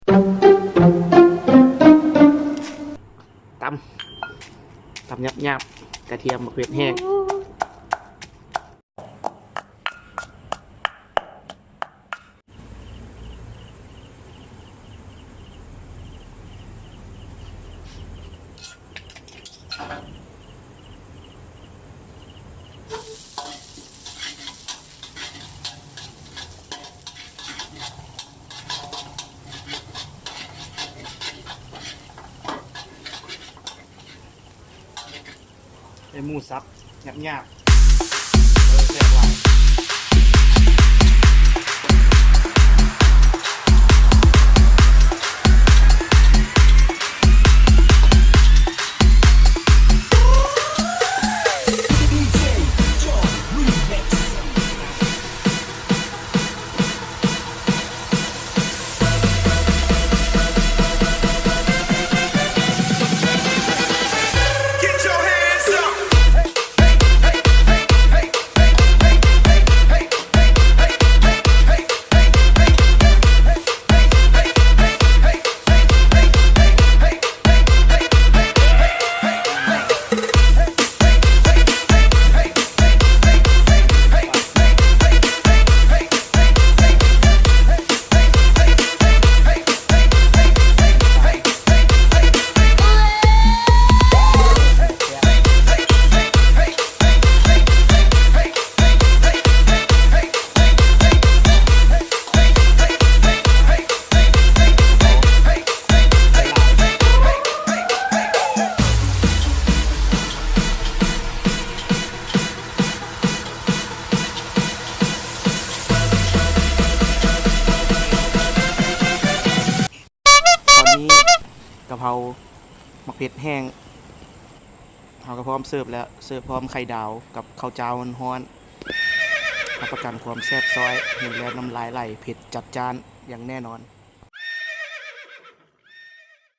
ຕຳ ຕຳຫຍາບໆ ກະທຽມ ໝາກເຜັດແຫ້ງ. ໃສ່ໝູສັບຫຍາບໆ ເອີ ແຊບຫຼາຍ. ຕອນນີ້ກະເພົາ ໝາກເຜັດແຫ້ງ ເຮົາກະພ້ອມເສີບແລ້ວ, ເສີບພ້ອມໄຂ່ດາວກັບເຂົ້າຈ້າວຮ້ອນໆ ຮັບປະກັນຄວາມແຊບຊ້ອຍ, ເຫັນແລ້ວນ້ຳລາຍໄຫຼ, ເຜັດຈັດຈ້ານຢ່າງແນ່ນອນ.